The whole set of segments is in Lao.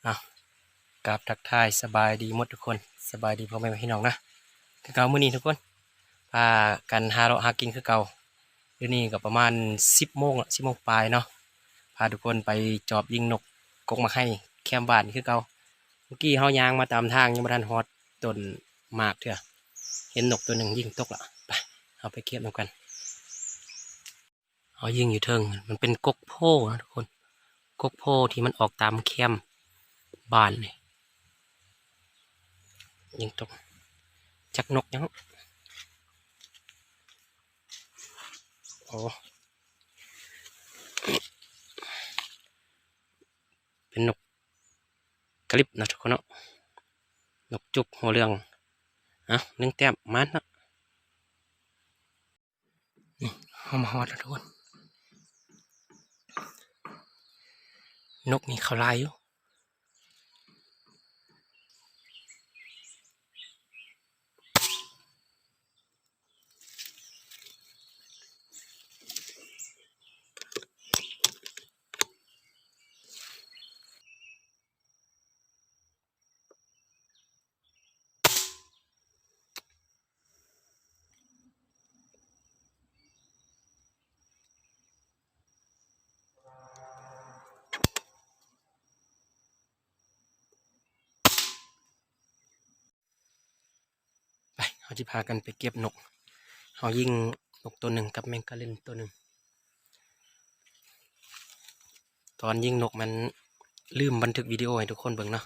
ເອົາ ກາບທັກທາຍສະບາຍດີໝົດທຸກຄົນ ສະບາຍດີພໍ່ແມ່ພີ່ນ້ອງນະ ຄືເກົ່າ ມື້ນີ້ທຸກຄົນ ພາກັນຫາເລາະຫາກິນຄືເກົ່າ. ດຽວນີ້ກໍປະມານສິບໂມງລະ ສິບໂມງປາຍເນາະ ພາທຸກຄົນໄປຈອບຍິງນົກກົກໝາກໄຮແຄມບ້ານຄືເກົ່າ. ເມື່ອກີ້ເຮົາຍ່າງມາຕາມທາງ ຍັງບໍ່ທັນຮອດຕົ້ນໝາກເທື່ອ ເຫັນນົກໂຕໜຶ່ງຍິງຕົກລະ. ໄປ ເຮົາໄປເກັບນຳກັນ. ເຮົາຍິງຢູ່ເທິງ ມັນເປັນກົກໂພນະທຸກຄົນ ກົກໂພທີ່ມັນອອກຕາມແຄມບ້ານນີ້ ຍິງຕົກ ຈັກນົກຫຍັງ ໂອ້ ເປັນນົກກະລິບນະທຸກຄົນເນາະ ນົກຈຸກຫົວເຫຼືອງ. ເອົາ ໜຶ່ງແຕ້ມ ມານເນາະ. ນີ້ ເຮົາມາຮອດແລ້ວທຸກຄົນ ນົກນີ້ເຂົາຫຼາຍຢູ່. ໄປ ເຮົາຊິພາກັນໄປເກັບນົກ ເຮົາຍິງນົກໂຕໜຶ່ງກັບແມງກາເລັນໂຕໜຶ່ງ. ຕອນຍິງນົກມັນລືມບັນທຶກວິດີໂອໃຫ້ທຸກຄົນເບິ່ງເນາະ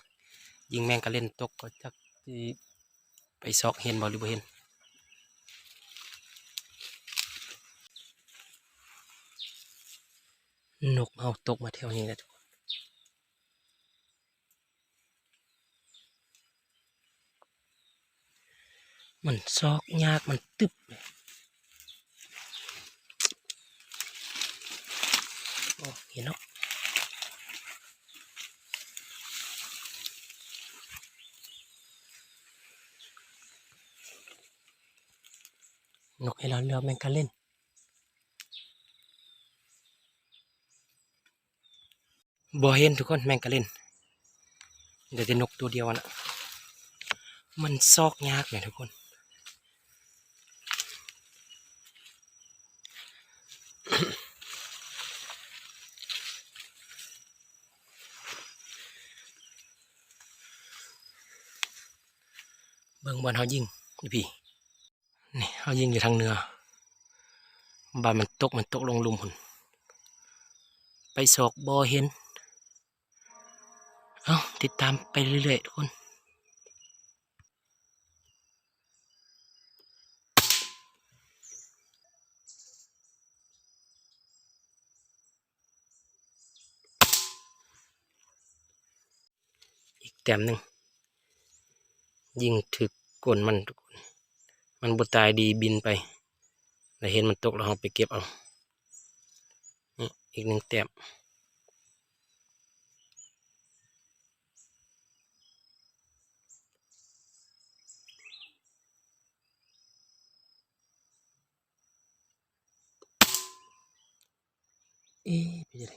ຍິງແມງກາເລັນຕົກ ກໍຈັກຊິໄປຊອກເຫັນບໍ່ຫຼືບໍ່ເຫັນ. ນົກເຮົາຕົກມາແຖວນີ້ແຫຼະທຸກຄົນ. ມັນຊອກຍາກ ມັນຕຶບ. ໂອ້ ເຫັນແລ້ວ ນົກເຫັນແລ້ວ ເຫຼືອແມງກາເລັນ. ບໍ່ເຫັນທຸກຄົນ ແມງກາເລັນ ເຫຼືອແຕ່ນົກໂຕດຽວຫັ້ນລະ ມັນຊອກຍາກແຫຼະທຸກຄົນ. ເບິ່ງບ່ອນເຮົາຍິງຢູ່ພີ້. ນີ້ ເຮົາຍິງຢູ່ທາງເໜືອ ບາດມັນຕົກ ມັນຕົກລົງລຸ່ມພຸ້ນ ໄປຊອກບໍ່ເຫັນ. ເອົ້າ ຕິດຕາມໄປເລື້ອຍໆ ທຸກຄົນ. ອີກແຕ້ມໜຶ່ງ ຍິງຖືກກົ້ນມັນທຸກຄົນ ມັນບໍ່ຕາຍດີ ບິນໄປ ແລ້ວເຫັນມັນຕົກ ແລ້ວເຮົາໄປເກັບເອົາ. ນີ້ອີກໜຶ່ງແຕ້ມ. ເອ ເປັນຈັ່ງໃດ?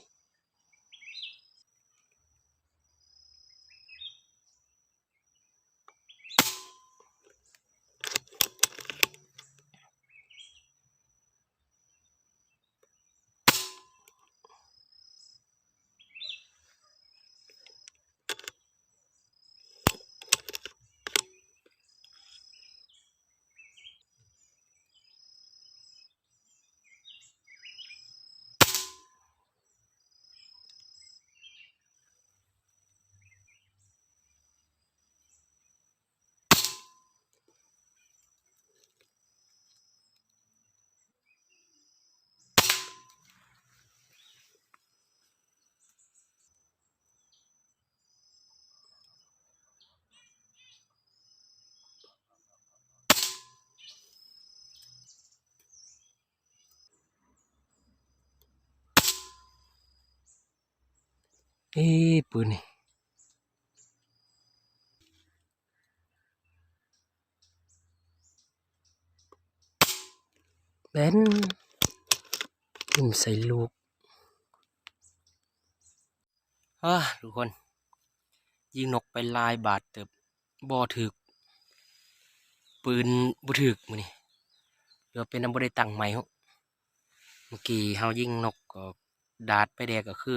ເອ ປືນນີ້ ແບນ ຖິ້ມໃສ່ລູກ. ເອີ ທຸກຄົນ ຍິງນົກໄປຫຼາຍບາດເຕີບ ບໍ່ຖືກ ປືນບໍ່ຖືກມື້ນີ້ ຫຼືວ່າເປັນນຳບໍ່ໄດ້ຕັ້ງໃໝ່. ເມື່ອກີ້ເຮົາຍິງນົກກໍດາດໄປແດ່ ກໍຄື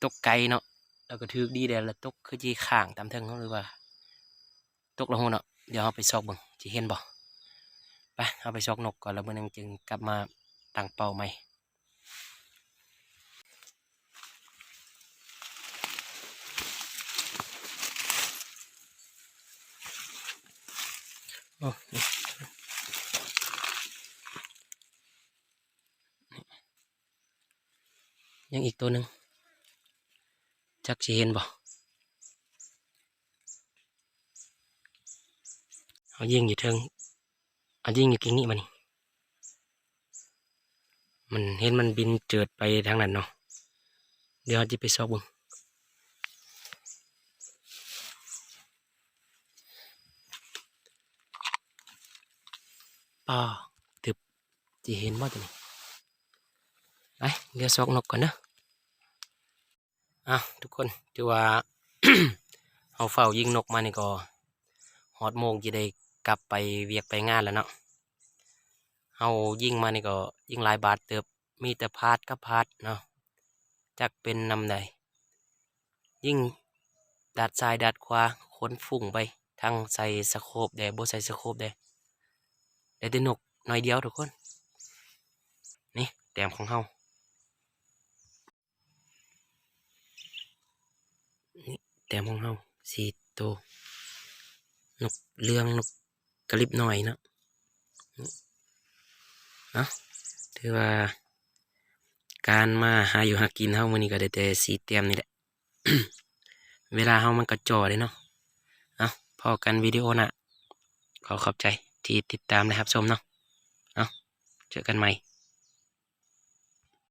ຕົກໄກເນາະ ແລ້ວກໍຖືກດີແດ່ ແລ້ວຕົກຄືຊິຄ້າງຕາມເທິງເນາະ ຫຼືວ່າຕົກລະຮູ້ເນາະ. ດຽວເຮົາໄປຊອກເບິ່ງ ຊິເຫັນບໍ່. ໄປ ເຮົາໄປຊອກນົກກ່ອນ ແລ້ວມື້ໜຶ່ງຈຶ່ງກັບມາຕັ້ງເປົ້າໃໝ່. ໂອ້ ຍັງອີກໂຕໜຶ່ງ ຈັກຊິເຫັນບໍ່. ເຮົາຍິງຢູ່ເທິງ ເອົາຍິງຢູ່ກິ່ງນີ້ບາດນີ້ ມັນເຫັນມັນບິນເຈີດໄປທາງນັ້ນເນາະ. ດຽວເຮົາຈະໄປຊອກເບິ່ງ. ປ້າ ຕຶບ ຊິເຫັນບໍ່ຕົວນີ້? ໄປ ດຽວຊອກນົກກ່ອນເດີ. ອ້າວ ທຸກຄົນ ຖືວ່າ ເຮົາເຝົ້າຍິງນົກມານີ້ກໍຮອດໂມງຈະໄດ້ກັບໄປວຽກໄປງານແລ້ວເນາະ. ເຮົາຍິງມານີ້ກໍຍິງຫຼາຍບາດເຕີບ ມີແຕ່ພາດກັບພາດເນາະ ຈັກເປັນນຳໃດ. ຍິງດາດຊ້າຍດາດຂວາ ຄົນຟຸ້ງໄປ ທັງໃສ່ສະໂຄບແດ່ ບໍ່ໃສ່ສະໂຄບແດ່ ໄດ້ແຕ່ນົກໜ້ອຍດຽວທຸກຄົນ. ນີ້ແຕ້ມຂອງເຮົາ ນີ້ແຕ້ມຂອງເຮົາສີ່ໂຕ ນົກເຫຼືອງ ນົກກະລິບນ້ອຍເນາະ. ເອົ້າ ຖືວ່າການມາຫາຢູ່ຫາກິນເຮົາມື້ນີ້ກໍໄດ້ແຕ່ສີ່ແຕ້ມນີ້ແຫຼະ. ເວລາເຮົາມັນກໍຈໍ້ເດ້ເນາະ. ເອົ້າ ພໍ້ກັນວິດີໂອໜ້າ. ຂໍຂອບໃຈທີ່ຕິດຕາມ ແລະ ຮັບຊົມເນາະ. ເອົ້າ ເຈີກັນໃໝ່.